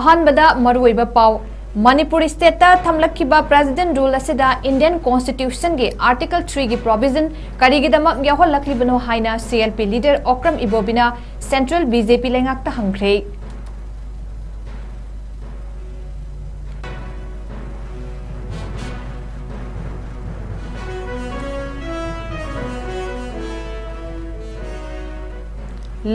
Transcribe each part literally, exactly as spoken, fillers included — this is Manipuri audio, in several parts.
ꯑꯍꯥꯟꯕꯗ ꯃꯔꯨꯑꯣꯏꯕ ꯄꯥꯎ꯫ ꯃꯅꯤꯄꯨꯔ stateꯇ ꯊꯝꯂꯛꯈꯤꯕ President Rule ꯑꯁꯤꯗ Indian Constitutionꯒꯤ Article threeꯒꯤ provision ꯀꯔꯤꯒꯤꯗꯃꯛ ꯌꯥꯎꯍꯜꯂꯛꯂꯤꯕꯅꯣ ꯍꯥꯏꯅ C L P leader Okram ꯏꯕꯣꯕꯤꯅ Central B J P ꯂꯩꯉꯥꯛꯇ ꯍꯪꯈ꯭ꯔꯦ꯫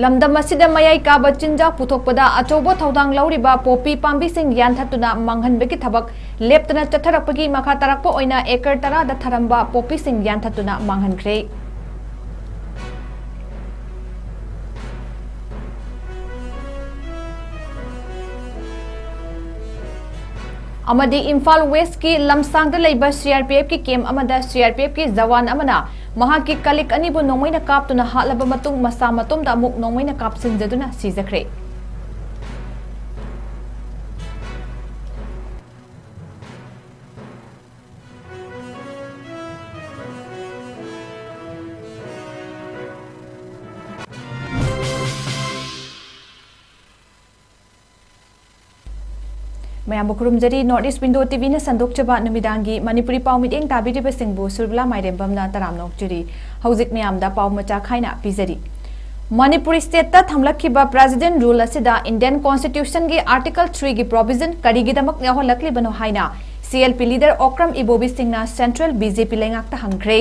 ꯂꯝꯗꯝ ꯑꯁꯤꯗ ꯃꯌꯥꯏ ꯀꯥꯕ ꯆꯤꯟꯖꯥꯛ ꯄꯨꯊꯣꯛꯄꯗ ꯑꯆꯧꯕ ꯊꯧꯗꯥꯡ ꯂꯧꯔꯤꯕ ꯄꯣꯄꯤ ꯄꯥꯝꯕꯤꯁꯤꯡ ꯌꯥꯟꯊꯠꯇꯨꯅ ꯃꯥꯡꯍꯟꯕꯒꯤ ꯊꯕꯛ ꯂꯦꯞꯇꯅ ꯆꯠꯊꯔꯛꯄꯒꯤ ꯃꯈꯥ ꯇꯥꯔꯛꯄ ꯑꯣꯏꯅ acre ꯇꯔꯥꯗ ꯊꯔꯝꯕ ꯄꯣꯄꯤꯁꯤꯡ ꯌꯥꯟꯊꯠꯇꯨꯅ ꯃꯥꯡꯍꯟꯈ꯭ꯔꯦ꯫ ꯑꯃꯗꯤ ꯏꯝꯐꯥꯜ Westꯀꯤ ꯂꯝꯁꯥꯡꯗ ꯂꯩꯕ C R P Fꯀꯤ camp ꯑꯃꯗ C R P Fꯀꯤ ꯖꯋꯥꯟ ꯑꯃꯅ ꯃꯍꯥꯛꯀꯤ colleague ꯑꯅꯤꯕꯨ ꯅꯣꯡꯃꯩꯅ ꯀꯥꯞꯇꯨꯅ ꯍꯥꯠꯂꯕ ꯃꯇꯨꯡ, ꯃꯁꯥ ꯃꯇꯣꯝꯗ ꯑꯃꯨꯛ ꯅꯣꯡꯃꯩꯅ ꯀꯥꯞꯁꯤꯟꯖꯗꯨꯅ ꯁꯤꯖꯈ꯭ꯔꯦ꯫ ꯃꯌꯥꯝꯕꯨ ꯈꯨꯔꯨꯝꯖꯔꯤ꯫ North East Window TVꯅ ꯁꯟꯗꯣꯛꯆꯕ ꯅꯨꯃꯤꯗꯥꯡꯒꯤ ꯃꯅꯤꯄꯨꯔꯤ ꯄꯥꯎ ꯃꯤꯠꯌꯦꯡ ꯇꯥꯕꯤꯔꯤꯕꯁꯤꯡꯕꯨ ꯁꯨꯔꯕꯤꯂꯥ ꯃꯥꯏꯔꯦꯝꯕꯝꯅ ꯇꯔꯥꯝꯅ ꯑꯣꯛꯆꯔꯤ꯫ ꯍꯧꯖꯤꯛ ꯃꯌꯥꯝꯗ ꯄꯥꯎ ꯃꯆꯥ ꯈꯥꯏꯅ ꯄꯤꯖꯔꯤ꯫ ꯃꯅꯤꯄꯨꯔ stateꯇ ꯊꯝꯂꯛꯈꯤꯕ President Rule ꯑꯁꯤꯗ Indian Constitutionꯒꯤ Article threeꯒꯤ provision ꯀꯔꯤꯒꯤꯗꯃꯛ ꯌꯥꯎꯍꯜꯂꯛꯂꯤꯕꯅꯣ ꯍꯥꯏꯅ C L P leader Okram ꯏꯕꯣꯕꯤ ꯁꯤꯡꯅ Central B J P ꯂꯩꯉꯥꯛꯇ ꯍꯪꯈ꯭ꯔꯦ꯫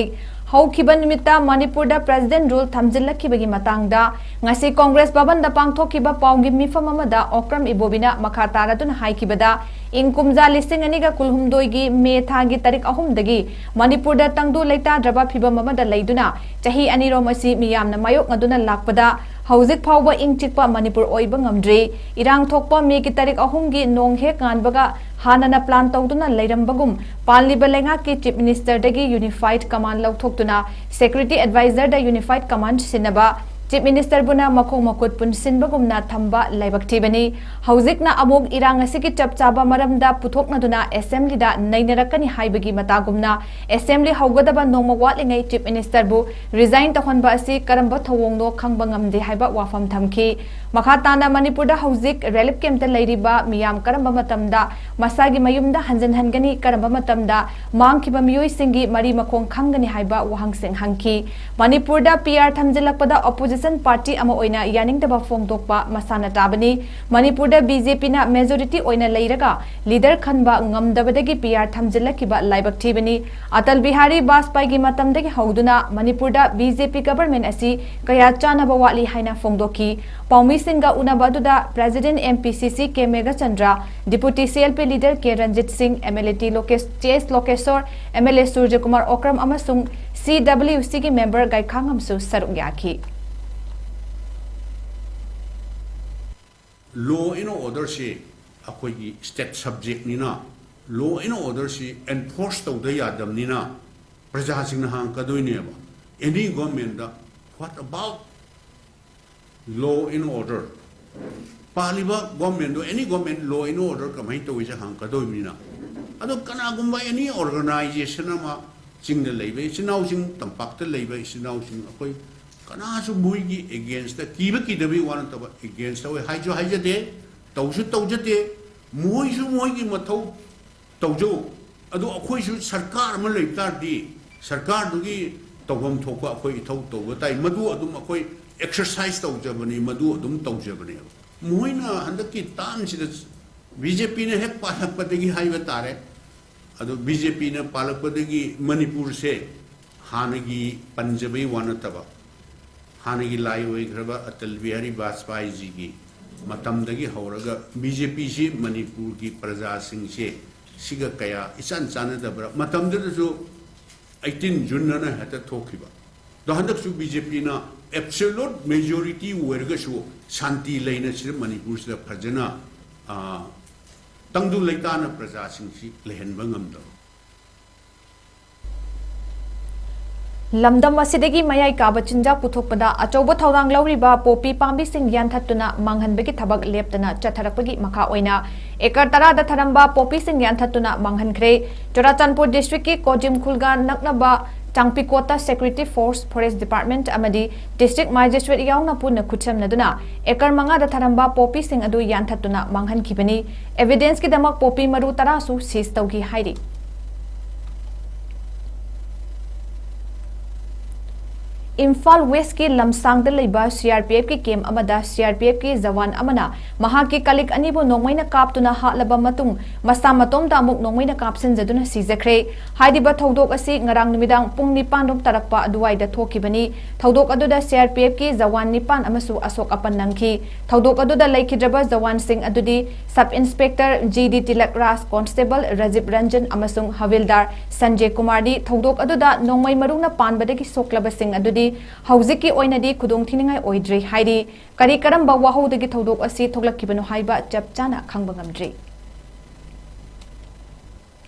ꯍꯧꯈꯤꯕ ꯅꯨꯃꯤꯠꯇ ꯃꯅꯤꯄꯨꯔꯗ President Rule ꯊꯝꯖꯤꯜꯂꯛꯈꯤꯕꯒꯤ ꯃꯇꯥꯡꯗ ꯉꯁꯤ Congress ꯚꯕꯟꯗ ꯄꯥꯡꯊꯣꯛꯈꯤꯕ ꯄꯥꯎꯒꯤ ꯃꯤꯐꯝ ꯑꯃꯗ ꯑꯣꯀ꯭ꯔꯝ ꯏꯕꯣꯕꯤꯅ ꯃꯈꯥ ꯇꯥꯔꯗꯨꯅ ꯍꯥꯏꯈꯤꯕꯗ, ꯏꯪ ꯀꯨꯝꯖꯥ ꯂꯤꯁꯤꯡ ꯑꯅꯤꯒ ꯀꯨꯟꯍꯨꯝꯗꯣꯏꯒꯤ ꯃꯦ ꯊꯥꯒꯤ ꯇꯥꯔꯤꯛ ꯑꯍꯨꯝꯗꯒꯤ ꯃꯅꯤꯄꯨꯔꯗ ꯇꯪꯗꯨ ꯂꯩꯇꯥꯗ꯭ꯔꯕ ꯐꯤꯚꯝ ꯑꯃꯗ ꯂꯩꯗꯨꯅ ꯆꯍꯤ ꯑꯅꯤꯔꯣꯝ ꯑꯁꯤ ꯃꯤꯌꯥꯝꯅ ꯃꯥꯌꯣꯛꯅꯗꯨꯅ ꯂꯥꯛꯄꯗ ꯍꯧꯖꯤꯛ ꯐꯥꯎꯕ ꯏꯪ ꯆꯤꯛꯄ ꯃꯅꯤꯄꯨꯔ ꯑꯣꯏꯕ ꯉꯝꯗ꯭ꯔꯤ꯫ ꯏꯔꯥꯡ ꯊꯣꯛꯄ ꯃꯦꯒꯤ ꯇꯥꯔꯤꯛ ꯑꯍꯨꯝꯒꯤ ꯅꯣꯡ ꯍꯦꯛ ꯉꯥꯟꯕꯒ ꯍꯥꯟꯅꯅ plan ꯇꯧꯗꯨꯅ ꯂꯩꯔꯝꯕꯒꯨꯝ ꯄꯥꯜꯂꯤꯕ ꯂꯩꯉꯥꯛꯀꯤ Chief Ministerꯗꯒꯤ Unified Command ꯂꯧꯊꯣꯛꯇꯨꯅ Security Advisorꯗ Unified Command ꯁꯤꯟꯅꯕ ꯆꯤꯐ ꯃꯤꯅꯤꯁꯇꯔꯕꯨꯅ ꯃꯈꯣꯡ ꯃꯈꯨꯠ ꯄꯨꯟꯁꯤꯟꯕꯒꯨꯝꯅ ꯊꯝꯕ ꯂꯥꯏꯕꯛ ꯊꯤꯕꯅꯤ꯫ ꯍꯧꯖꯤꯛꯅ ꯑꯃꯨꯛ ꯏꯔꯥꯡ ꯑꯁꯤꯒꯤ ꯆꯞ ꯆꯥꯕ ꯃꯔꯝꯗ ꯄꯨꯊꯣꯛꯅꯗꯨꯅ ꯑꯦꯁꯦꯝꯕ꯭ꯂꯤꯗ ꯅꯩꯅꯔꯛꯀꯅꯤ ꯍꯥꯏꯕꯒꯤ ꯃꯇꯥꯒꯨꯝꯅ ꯑꯦꯁꯦꯝꯕ꯭ꯂꯤ ꯍꯧꯒꯗꯕ ꯅꯣꯡꯃ ꯋꯥꯠꯂꯤꯉꯩ ꯆꯤꯐ ꯃꯤꯅꯤꯁꯇꯔꯕꯨ ꯔꯤꯖꯥꯏꯟ ꯇꯧꯍꯟꯕ ꯑꯁꯤ ꯀꯔꯝꯕ ꯊꯧꯑꯣꯡꯅꯣ ꯈꯪꯕ ꯉꯝꯗꯦ ꯍꯥꯏꯕ ꯋꯥꯐꯝ ꯊꯝꯈꯤ꯫ ꯃꯈꯥ ꯇꯥꯅ ꯃꯅꯤꯄꯨꯔꯗ ꯍꯧꯖꯤꯛ ꯔꯤꯂꯤꯐ ꯀꯦꯝꯞꯇ ꯂꯩꯔꯤꯕ ꯃꯤꯌꯥꯝ ꯀꯔꯝꯕ ꯃꯇꯝꯗ ꯃꯁꯥꯒꯤ ꯃꯌꯨꯝꯗ ꯍꯟꯖꯤꯟꯍꯟꯒꯅꯤ, ꯀꯔꯝꯕ ꯃꯇꯝꯗ ꯃꯥꯡꯈꯤꯕ ꯃꯤꯑꯣꯏꯁꯤꯡꯒꯤ ꯃꯔꯤ ꯃꯈꯣꯡ ꯈꯪꯒꯅꯤ ꯍꯥꯏꯕ ꯋꯥꯍꯪꯁꯤꯡ ꯍꯪꯈꯤ꯫ ꯃꯅꯤꯄꯨꯔꯗ ꯄꯤ ꯑꯥꯔ ꯊꯝꯖꯤꯜꯂꯛꯄꯗ ꯑꯣꯄꯣꯖꯤꯁꯟ ꯄꯥꯔꯇꯤ ꯑꯃ ꯑꯣꯏꯅ ꯌꯥꯅꯤꯡꯗꯕ ꯐꯣꯡꯗꯣꯛꯄ ꯃꯁꯥꯅ ꯇꯥꯕꯅꯤ꯫ ꯃꯅꯤꯄꯨꯔꯗ ꯕꯤ ꯖꯦ ꯄꯤꯅ ꯃꯦꯖꯣꯔꯤꯇꯤ ꯑꯣꯏꯅ ꯂꯩꯔꯒ ꯂꯤꯗꯔ ꯈꯟꯕ ꯉꯝꯗꯕꯗꯒꯤ ꯄꯤ ꯑꯥꯔ ꯊꯝꯖꯤꯜꯂꯛꯈꯤꯕ ꯂꯥꯏꯕꯛ ꯊꯤꯕꯅꯤ꯫ ꯑꯇꯜ ꯕꯤꯍꯥꯔꯤ ꯕꯥꯖꯄꯥꯏꯒꯤ ꯃꯇꯝꯗꯒꯤ ꯍꯧꯗꯨꯅ ꯃꯅꯤꯄꯨꯔꯗ ꯕꯤ ꯖꯦ ꯄꯤ ꯒꯕꯔꯃꯦꯟ ꯑꯁꯤ ꯀꯌꯥ ꯆꯥꯅꯕ ꯋꯥꯠꯂꯤ ꯍꯥꯏꯅ ꯐꯣꯡꯗꯣꯛꯈꯤ꯫ ꯄꯥꯎꯃꯤꯁꯤꯡꯒ ꯎꯅꯕ ꯑꯗꯨꯗ president M P C C K Meghachandra, deputy C L P leader K Ranjit Singh, M L A T ꯂꯣꯀꯦꯁ-, T S Lokeshor, M L A Surjakumar Okram ꯑꯃꯁꯨꯡ ꯁꯤ ꯗꯕ꯭ꯂꯤꯎ ꯁꯤꯒꯤ ꯃꯦꯝꯕꯔ ꯒꯥꯏꯈꯥꯉꯝꯁꯨ ꯁꯔꯨꯛ ꯌꯥꯈꯤ꯫ Law and orderꯁꯤ ꯑꯩꯈꯣꯏꯒꯤ state subjectꯅꯤꯅ, law and orderꯁꯤ enforce ꯇꯧꯗ ꯌꯥꯗꯕꯅꯤꯅ ꯄ꯭ꯔꯖꯥꯁꯤꯡꯅ ꯍꯥꯡꯀꯗꯣꯏꯅꯦꯕ꯫ Any governmentꯗ what about law and order? ꯄꯥꯜꯂꯤꯕ governmentꯗꯣ, any government law and order ꯀꯃꯥꯏꯅ ꯇꯧꯏꯁꯦ ꯍꯥꯡꯀꯗꯣꯏꯅꯤꯅ꯫ ꯑꯗꯣ ꯀꯅꯥꯒꯨꯝꯕ any organization ꯑꯃ, ꯆꯤꯡꯗ ꯂꯩꯕ ꯏꯆꯤꯟ ꯏꯅꯥꯎꯁꯤꯡ, ꯇꯝꯄꯥꯛꯇ ꯂꯩꯕ ꯏꯆꯤꯟ ꯏꯅꯥꯎꯁꯤꯡ, ꯑꯩꯈꯣꯏ ꯀꯅꯥꯁꯨ ꯃꯣꯏꯒꯤ againstꯇ, ꯀꯤꯕ ꯀꯤꯗꯕꯒꯤ ꯋꯥ ꯅꯠꯇꯕ, against ꯇꯧꯋꯦ ꯍꯥꯏꯁꯨ ꯍꯥꯏꯖꯗꯦ, ꯇꯧꯁꯨ ꯇꯧꯖꯗꯦ꯫ ꯃꯣꯏꯁꯨ ꯃꯣꯏꯒꯤ ꯃꯊꯧ ꯇꯧꯖꯧ꯫ ꯑꯗꯣ ꯑꯩꯈꯣꯏꯁꯨ ꯁꯔꯀꯥꯔ ꯑꯃ ꯂꯩꯕ ꯇꯥꯔꯗꯤ ꯁꯔꯀꯥꯔꯗꯨꯒꯤ ꯇꯧꯐꯝ ꯊꯣꯛꯄ ꯑꯩꯈꯣꯏ ꯏꯊꯧ ꯇꯧꯕ ꯇꯥꯏ꯫ ꯃꯗꯨ ꯑꯗꯨꯝ ꯑꯩꯈꯣꯏ exercise ꯇꯧꯖꯕꯅꯤ, ꯃꯗꯨ ꯑꯗꯨꯝ ꯇꯧꯖꯕꯅꯦꯕ꯫ ꯃꯣꯏꯅ ꯍꯟꯗꯛꯀꯤ termꯁꯤꯗ ꯕꯤ ꯖꯦ ꯄꯤꯅ ꯍꯦꯛ ꯄꯥꯜꯂꯛꯄꯗꯒꯤ ꯍꯥꯏꯕ ꯇꯥꯔꯦ, ꯑꯗꯣ ꯕꯤ ꯖꯦ ꯄꯤꯅ ꯄꯥꯜꯂꯛꯄꯗꯒꯤ ꯃꯅꯤꯄꯨꯔꯁꯦ ꯍꯥꯟꯅꯒꯤ ꯄꯟꯖꯕꯩ ꯋꯥ ꯅꯠꯇꯕ, ꯍꯥꯟꯅꯒꯤ ꯂꯥꯏ ꯑꯣꯏꯈ꯭ꯔꯕ ꯑꯇꯜ ꯕꯤꯍꯥꯔꯤ ꯕꯥꯖꯄꯥꯏꯖꯤꯒꯤ ꯃꯇꯝꯗꯒꯤ ꯍꯧꯔꯒ ꯕꯤ ꯖꯦ ꯄꯤꯁꯤ ꯃꯅꯤꯄꯨꯔꯒꯤ ꯄ꯭ꯔꯖꯥꯁꯤꯡꯁꯦ ꯁꯤꯒ ꯀꯌꯥ ꯏꯆꯥꯟ ꯆꯥꯟꯅꯗꯕ꯭ꯔꯥ? ꯃꯇꯝꯗꯨꯗꯁꯨ eighteen June ꯑꯅ ꯍꯦꯛꯇ ꯊꯣꯛꯈꯤꯕ꯫ ꯑꯗꯣ ꯍꯟꯗꯛꯁꯨ ꯕꯤ ꯖꯦ ꯄꯤꯅ absolute majority ꯑꯣꯏꯔꯒꯁꯨ ꯁꯥꯟꯇꯤ ꯂꯩꯅ ꯁꯤꯗ ꯃꯅꯤꯄꯨꯔꯁꯤꯗ ꯐꯖꯅ, ꯑꯥ, ꯇꯪꯗꯨ ꯂꯩꯇꯥꯅ ꯄ꯭ꯔꯖꯥꯁꯤꯡꯁꯤ ꯂꯩꯍꯟꯕ ꯉꯝꯗꯕ꯫ ꯂꯝꯗꯝ ꯑꯁꯤꯗꯒꯤ ꯃꯌꯥꯏ ꯀꯥꯕ ꯆꯤꯟꯖꯥꯛ ꯄꯨꯊꯣꯛꯄꯗ ꯑꯆꯧꯕ ꯊꯧꯗꯥꯡ ꯂꯧꯔꯤꯕ ꯄꯣꯄꯤ ꯄꯥꯝꯕꯤꯁꯤꯡ ꯌꯥꯟꯊꯠꯇꯨꯅ ꯃꯥꯡꯍꯟꯕꯒꯤ ꯊꯕꯛ ꯂꯦꯞꯇꯅ ꯆꯠꯊꯔꯛꯄꯒꯤ ꯃꯈꯥ ꯑꯣꯏꯅ ꯑꯦꯀꯔ ꯇꯔꯥꯗ ꯊꯔꯝꯕ ꯄꯣꯄꯤꯁꯤꯡ ꯌꯥꯟꯊꯠꯇꯨꯅ ꯃꯥꯡꯍꯟꯈ꯭ꯔꯦ꯫ ꯆꯨꯔꯥꯆꯥꯟꯄꯨꯔ district ꯀꯤ ꯀꯣꯖꯤꯝ ꯈꯨꯜꯒ ꯅꯛꯅꯕ ꯆꯥꯡꯄꯤꯀꯣꯠꯇ Security Force, Forest Department ꯑꯃꯗꯤ District Magistrate ꯌꯥꯎꯅ ꯄꯨꯟꯅ ꯈꯨꯠꯁꯝꯅꯗꯨꯅ ꯑꯦꯀꯔ ꯃꯉꯥꯗ ꯊꯔꯝꯕ ꯄꯣꯄꯤꯁꯤꯡ ꯑꯗꯨ ꯌꯥꯟꯊꯠꯇꯨꯅ ꯃꯥꯡꯍꯟꯈꯤꯕꯅꯤ꯫ Evidence ꯀꯤꯗꯃꯛ ꯄꯣꯄꯤ ꯃꯔꯨ ꯇꯔꯥꯁꯨ seize ꯇꯧꯈꯤ ꯍꯥꯏꯔꯤ꯫ ꯏꯝꯐꯥꯜ West ꯀꯤ ꯂꯝꯁꯥꯡꯗ ꯂꯩꯕ C R P F ꯀꯤ camp ꯑꯃꯗ C R P F ꯀꯤ ꯖꯋꯥꯟ ꯑꯃꯅ ꯃꯍꯥꯛꯀꯤ colleague ꯑꯅꯤꯕꯨ ꯅꯣꯡꯃꯩꯅ ꯀꯥꯞꯇꯨꯅ ꯍꯥꯠꯂꯕ ꯃꯇꯨꯡ, ꯃꯁꯥ ꯃꯇꯣꯝꯗ ꯑꯃꯨꯛ ꯅꯣꯡꯃꯩꯅ ꯀꯥꯞꯁꯤꯟꯖꯗꯨꯅ ꯁꯤꯖꯈ꯭ꯔꯦ꯫ ꯍꯥꯏꯔꯤꯕ ꯊꯧꯗꯣꯛ ꯑꯁꯤ ꯉꯔꯥꯡ ꯅꯨꯃꯤꯗꯥꯡ ꯄꯨꯡ ꯅꯤꯄꯥꯟ ꯔꯣꯝ ꯇꯥꯔꯛꯄ ꯑꯗꯨꯋꯥꯏꯗ ꯊꯣꯛꯈꯤꯕꯅꯤ꯫ ꯊꯧꯗꯣꯛ ꯑꯗꯨꯗ C R P F ꯀꯤ ꯖꯋꯥꯟ ꯅꯤꯄꯥꯟ ꯑꯃꯁꯨ ꯑꯁꯣꯛ ꯑꯄꯟ ꯅꯪꯈꯤ꯫ ꯊꯧꯗꯣꯛ ꯑꯗꯨꯗ ꯂꯩꯈꯤꯗ꯭ꯔꯕ ꯖꯋꯥꯟꯁꯤꯡ ꯑꯗꯨꯗꯤ Sub Inspector G D tilak ꯔꯥꯖ, Constable ꯔꯥꯖꯤꯕ ꯔꯟꯖꯟ ꯑꯃꯁꯨꯡ ꯍꯕꯤꯜꯗꯥꯔ ꯁꯟꯖꯦ ꯀꯨꯃꯥꯔꯗꯤ ꯊꯧꯗꯣꯛ ꯑꯗꯨꯗ ꯅꯣꯡꯃꯩ ꯃꯔꯨꯅ ꯄꯥꯟꯕꯗꯒꯤ ꯁꯣꯛꯂꯕꯁꯤꯡ ꯑꯗꯨꯗꯤ ꯍꯧꯖꯤꯛꯀꯤ ꯑꯣꯏꯅꯗꯤ ꯈꯨꯗꯣꯡꯊꯤꯅꯤꯡꯉꯥꯏ ꯑꯣꯏꯗ꯭ꯔꯤ ꯍꯥꯏꯔꯤ꯫ ꯀꯔꯤ ꯀꯔꯝꯕ ꯋꯥꯍꯧꯗꯒꯤ ꯊꯧꯗꯣꯛ ꯑꯁꯤ ꯊꯣꯛꯂꯛꯈꯤꯕꯅꯣ ꯍꯥꯏꯕ ꯆꯞ ꯆꯥꯅ ꯈꯪꯕ ꯉꯝꯗ꯭ꯔꯤ꯫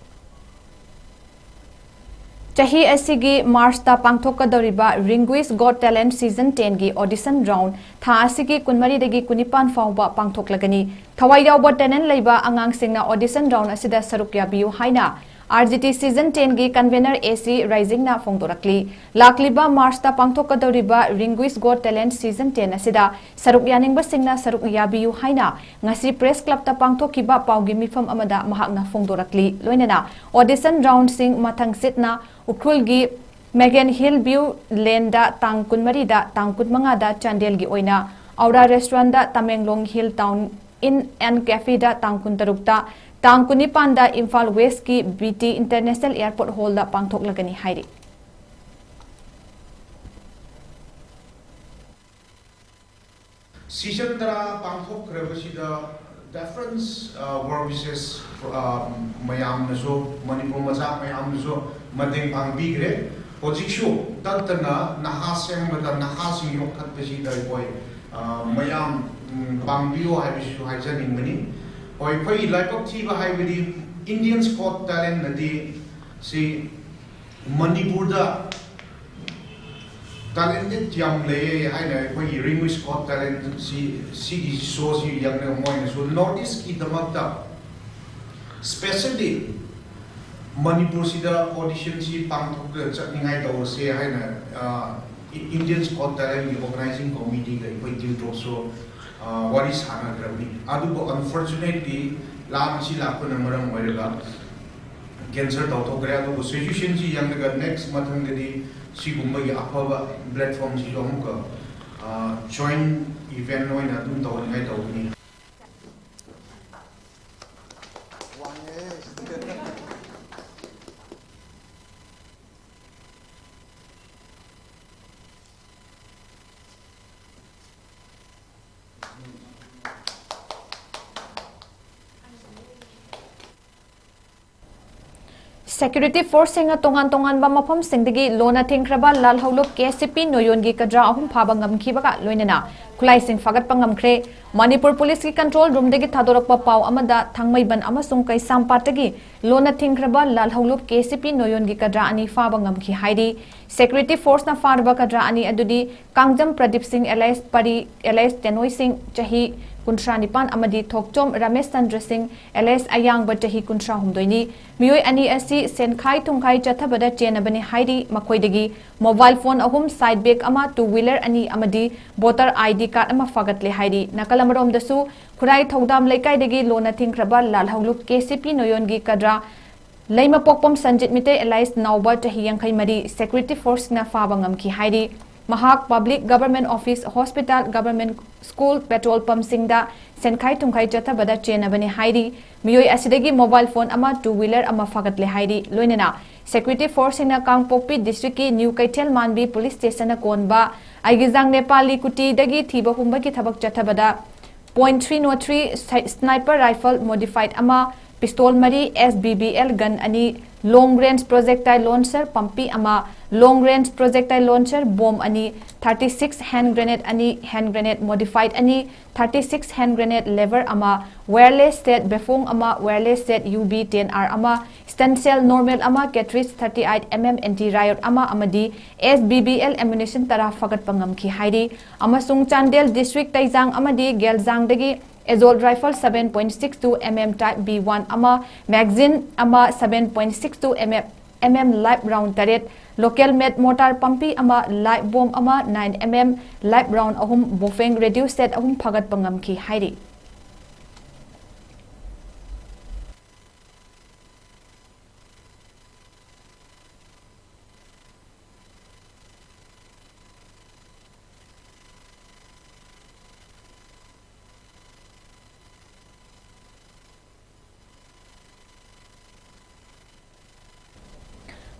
ꯆꯍꯤ ꯑꯁꯤꯒꯤ March ꯇ ꯄꯥꯡꯊꯣꯛꯀꯗꯧꯔꯤꯕ Ringui's Got Talent Season ten ꯒꯤ audition round ꯊꯥ ꯑꯁꯤꯒꯤ ꯀꯨꯟꯃꯔꯤꯗꯒꯤ ꯀꯨꯟꯅꯤꯄꯥꯟ ꯐꯥꯎꯕ ꯄꯥꯡꯊꯣꯛꯂꯒꯅꯤ꯫ ꯊꯋꯥꯏ ꯌꯥꯎꯕ talent ꯂꯩꯕ ꯑꯉꯥꯡꯁꯤꯡꯅ audition round ꯑꯁꯤꯗ ꯁꯔꯨꯛ ꯌꯥꯕꯤꯌꯨ ꯍꯥꯏꯅ R G T Season ten ꯒꯤ convener A C ꯔꯥꯏꯖꯤꯡꯅ ꯐꯣꯡꯗꯣꯔꯛꯂꯤ꯫ ꯂꯥꯛꯂꯤꯕ March ꯇ ꯄꯥꯡꯊꯣꯛꯀꯗꯧꯔꯤꯕ Ringui's Got Talent Season ten ꯑꯁꯤꯗ ꯁꯔꯨꯛ ꯌꯥꯅꯤꯡꯕꯁꯤꯡꯅ ꯁꯔꯨꯛ ꯌꯥꯕꯤꯌꯨ ꯍꯥꯏꯅ ꯉꯁꯤ Press Club ꯇ ꯄꯥꯡꯊꯣꯛꯈꯤꯕ ꯄꯥꯎꯒꯤ ꯃꯤꯐꯝ ꯑꯃꯗ ꯃꯍꯥꯛꯅ ꯐꯣꯡꯗꯣꯔꯛꯂꯤ꯫ ꯂꯣꯏꯅꯅ audition round ꯁꯤꯡ ꯃꯊꯪ ꯆꯤꯠꯅ ꯎꯈ꯭ꯔꯨꯜꯒꯤ Magan Hill View Lane ꯗ ꯇꯥꯡ ꯀꯨꯟꯃꯔꯤꯗ, ꯇꯥꯡ ꯀꯨꯟꯃꯉꯥꯗ ꯆꯥꯟꯗꯦꯜꯒꯤ ꯑꯣꯏꯅ Aura Restaurant the, Tamenglong Hill Town Inn and Cafe ꯗ ꯇꯥꯡ ꯀꯨꯟꯇꯔꯨꯛꯇ, ꯇꯥꯡ ꯀꯨꯟꯅꯤꯄꯥꯟꯗ ꯏꯝꯐꯥꯜ West ꯀꯤ B T International Airport Hall ꯗ ꯄꯥꯡꯊꯣꯛꯂꯒꯅꯤ ꯍꯥꯏꯔꯤ꯫ Season ꯇꯔꯥ ꯄꯥꯡꯊꯣꯛꯈ꯭ꯔꯕꯁꯤꯗ deference, ꯑ, warm wishes, ꯑ, ꯃꯌꯥꯝꯅꯁꯨ, ꯃꯅꯤꯄꯨꯔ ꯃꯆꯥ ꯃꯌꯥꯝꯅꯁꯨ ꯃꯇꯦꯡ ꯄꯥꯡꯕꯤꯈ꯭ꯔꯦ꯫ ꯍꯧꯖꯤꯛꯁꯨ ꯇꯠꯇꯅ ꯅꯍꯥ ꯁꯦꯝꯕꯗ, ꯅꯍꯥꯁꯤꯡ ꯌꯣꯛꯈꯠꯄꯁꯤꯗ ꯑꯩꯈꯣꯏ, ꯑ, ꯃꯌꯥꯝ, ꯎꯝ, ꯄꯥꯡꯕꯤꯌꯨ ꯍꯥꯏꯕꯁꯤꯁꯨ ꯍꯥꯏꯖꯅꯤꯡꯕꯅꯤ꯫ ꯍꯣꯏ, ꯑꯩꯈꯣꯏ ꯂꯥꯏꯕꯛ ꯊꯤꯕ ꯍꯥꯏꯕꯗꯤ India's Got Talent ꯅꯗꯤ ꯁꯤ ꯃꯅꯤꯄꯨꯔꯗ Talented ꯌꯥꯝ ꯂꯩꯌꯦ ꯍꯥꯏꯅ ꯑꯩꯈꯣꯏꯒꯤ Ringuia's Got Talent ꯁꯤ, ꯁꯤꯒꯤ ꯁꯣꯁꯤ ꯌꯦꯡꯂꯒ ꯃꯣꯏꯅꯁꯨ North Eastꯀꯤꯗꯃꯛꯇ specially ꯃꯅꯤꯄꯨꯔꯁꯤꯗ auditionꯁꯤ ꯄꯥꯡꯊꯣꯛꯂꯒ ꯆꯠꯅꯤꯡꯉꯥꯏ ꯇꯧꯔꯁꯦ ꯍꯥꯏꯅ, ꯑ, India's Got Talentꯀꯤ organizing committeeꯒ ꯑꯩꯈꯣꯏ Dew Talk Show, ꯑ, ꯋꯥꯔꯤ ꯁꯥꯟꯅꯈ꯭ꯔꯕꯅꯤ꯫ ꯑꯗꯨꯕꯨ unfortunately ꯂꯥꯟꯁꯤ ꯂꯥꯛꯄꯅ ꯃꯔꯝ ꯑꯣꯏꯔꯒ cancel ꯇꯧꯊꯣꯛꯈ꯭ꯔꯦ꯫ ꯑꯗꯨꯕꯨ situationꯁꯤ ꯌꯦꯡꯂꯒ next ꯃꯊꯪꯗꯗꯤ ꯁꯤꯒꯨꯝꯕꯒꯤ ꯑꯐꯕ platformꯁꯤꯁꯨ ꯑꯃꯨꯛꯀ, ꯑ, joint event ꯑꯣꯏꯅ ꯑꯗꯨꯝ ꯇꯧꯍꯟꯅꯤꯡꯉꯥꯏ ꯇꯧꯒꯅꯤ꯫ Security forceꯁꯤꯡꯅ ꯇꯣꯉꯥꯟ ꯇꯣꯉꯥꯟꯕ ꯃꯐꯝꯁꯤꯡꯗꯒꯤ ꯂꯣꯟꯅ ꯊꯤꯡꯈ꯭ꯔꯕ ꯂꯥꯜꯍꯧꯂꯨꯞ ꯀꯦ ꯁꯤ ꯄꯤ ꯅꯣꯌꯣꯟꯒꯤ ꯀꯗ꯭ꯔꯥ ꯑꯍꯨꯝ ꯐꯥꯕ ꯉꯝꯈꯤꯕꯒ ꯂꯣꯏꯅꯅ ꯈꯨꯠꯂꯥꯏꯁꯤꯡ ꯐꯥꯒꯠꯄ ꯉꯝꯈ꯭ꯔꯦ꯫ ꯃꯅꯤꯄꯨꯔ ꯄꯨꯂꯤꯁꯀꯤ control roomꯗꯒꯤ ꯊꯥꯗꯣꯔꯛꯄ ꯄꯥꯎ ꯑꯃꯗ ꯊꯥꯡꯃꯩꯕꯟ ꯑꯃꯁꯨꯡ ꯀꯩꯁꯥꯝꯄꯥꯠꯇꯒꯤ ꯂꯣꯟꯅ ꯊꯤꯡꯈ꯭ꯔꯕ ꯂꯥꯜꯍꯧꯂꯨꯞ ꯀꯦ ꯁꯤ ꯄꯤ ꯅꯣꯌꯣꯟꯒꯤ ꯀꯗ꯭ꯔꯥ ꯑꯅꯤ ꯐꯥꯕ ꯉꯝꯈꯤ ꯍꯥꯏꯔꯤ꯫ Security forceꯅ ꯐꯥꯔꯕ ꯀꯗ꯭ꯔꯥ ꯑꯅꯤ ꯑꯗꯨꯗꯤ ꯀꯥꯡꯖꯝ ꯄ꯭ꯔꯗꯤꯞ ꯁꯤꯡ alias ꯄꯔꯤ alias ꯇꯦꯅꯣꯏ ꯁꯤꯡ, ꯆꯍꯤ ꯀꯨꯟꯊ꯭ꯔꯥ ꯅꯤꯄꯥꯟ, ꯑꯃꯗꯤ ꯊꯣꯛꯆꯣꯝ ꯔꯃꯦꯁ ꯆꯟꯗ꯭ꯔ ꯁꯤꯡ alias ꯑꯌꯥꯡꯕ, ꯆꯍꯤ ꯀꯨꯟꯊ꯭ꯔꯥ ꯍꯨꯝꯗꯣꯏꯅꯤ꯫ ꯃꯤꯑꯣꯏ ꯑꯅꯤ ꯑꯁꯤ ꯁꯦꯟꯈꯥꯏ ꯊꯨꯝꯈꯥꯏ ꯆꯠꯊꯕꯗ ꯆꯦꯟꯅꯕꯅꯤ ꯍꯥꯏꯔꯤ꯫ ꯃꯈꯣꯏꯗꯒꯤ mobile phone ꯑꯍꯨꯝ, side bag ꯑꯃ, two wheeler ꯑꯅꯤ ꯑꯃꯗꯤ voter I D card ꯑꯃ ꯐꯥꯒꯠꯂꯦ ꯍꯥꯏꯔꯤ꯫ ꯅꯥꯀꯜ ꯑꯃꯔꯣꯝꯗꯁꯨ ꯈꯨꯔꯥꯏ ꯊꯧꯗꯥꯝ ꯂꯩꯀꯥꯏꯗꯒꯤ ꯂꯣꯟꯅ ꯊꯤꯡꯈ꯭ꯔꯕ ꯂꯥꯜꯍꯧꯂꯨꯞ ꯀꯦ ꯁꯤ ꯄꯤ ꯅꯣꯌꯣꯟꯒꯤ ꯀꯗ꯭ꯔꯥ ꯂꯩꯃꯄꯣꯛꯄꯝ ꯁꯟꯖꯤꯠ ꯃꯤꯇꯩ alias ꯅꯥꯎꯕ, ꯆꯍꯤ ꯌꯥꯡꯈꯩ ꯃꯔꯤ, security forceꯅ ꯐꯥꯕ ꯉꯝꯈꯤ ꯍꯥꯏꯔꯤ꯫ ꯃꯍꯥꯛ public, government office, hospital, government school, petrol pumpꯁꯤꯡꯗ ꯁꯦꯟꯈꯥꯏ ꯊꯨꯝꯈꯥꯏ ꯆꯠꯊꯕꯗ ꯆꯦꯟꯅꯕꯅꯤ ꯍꯥꯏꯔꯤ꯫ ꯃꯤꯑꯣꯏ ꯑꯁꯤꯗꯒꯤ mobile phone ꯑꯃ, two wheeler ꯑꯃ ꯐꯥꯒꯠꯂꯦ ꯍꯥꯏꯔꯤ꯫ ꯂꯣꯏꯅꯅ security forceꯁꯤꯡꯅ ꯀꯥꯡꯄꯣꯛꯄꯤ districtꯀꯤ New ꯀꯩꯊꯦꯜ ꯃꯥꯟꯕꯤ police stationꯅ ꯀꯣꯟꯕ ꯑꯩꯒꯤꯖꯥꯡ ꯅꯦꯄꯥꯂꯤ ꯀꯨꯇꯤꯗꯒꯤ ꯊꯤꯕ ꯍꯨꯝꯕꯒꯤ ꯊꯕꯛ ꯆꯠꯊꯕꯗ point three zero three sniper rifle modified ꯑꯃ, pistol ꯃꯔꯤ, S B B L gun ꯑꯅꯤ, long range projectile launcher ꯄꯝꯄꯤ ꯑꯃ, long range projectile launcher bomb ꯑꯅꯤ, thirty six hand grenade ꯑꯅꯤ, hand grenade modified ꯑꯅꯤ, thirty six hand grenade lever ꯑꯃ, wireless set ꯕꯦꯐꯣꯡ ꯑꯃ, wireless set U B ten R ꯑꯃ, Stun shell normal ꯑꯃ, cartridge thirty eight M M anti riot ꯑꯃ ꯑꯃꯗꯤ S B B L ammunition ꯇꯔꯥ ꯐꯥꯒꯠꯄ ꯉꯝꯈꯤ ꯍꯥꯏꯔꯤ꯫ ꯑꯃꯁꯨꯡ ꯆꯥꯟꯗꯦꯜ district ꯇꯩꯖꯥꯡ ꯑꯃꯗꯤ ꯒꯦꯜꯖꯥꯡꯗꯒꯤ assault rifle seven point six two M M type B one ꯑꯃ, magazine ꯑꯃ, seven point six two M M, M M live round ꯇꯔꯦꯠ, local made mortar ꯄꯥꯝꯕꯤ ꯑꯃ, live bomb ꯑꯃ, nine M M live round ꯑꯍꯨꯝ, Bofeng radio set ꯑꯍꯨꯝ ꯐꯥꯒꯠꯄ ꯉꯝꯈꯤ ꯍꯥꯏꯔꯤ꯫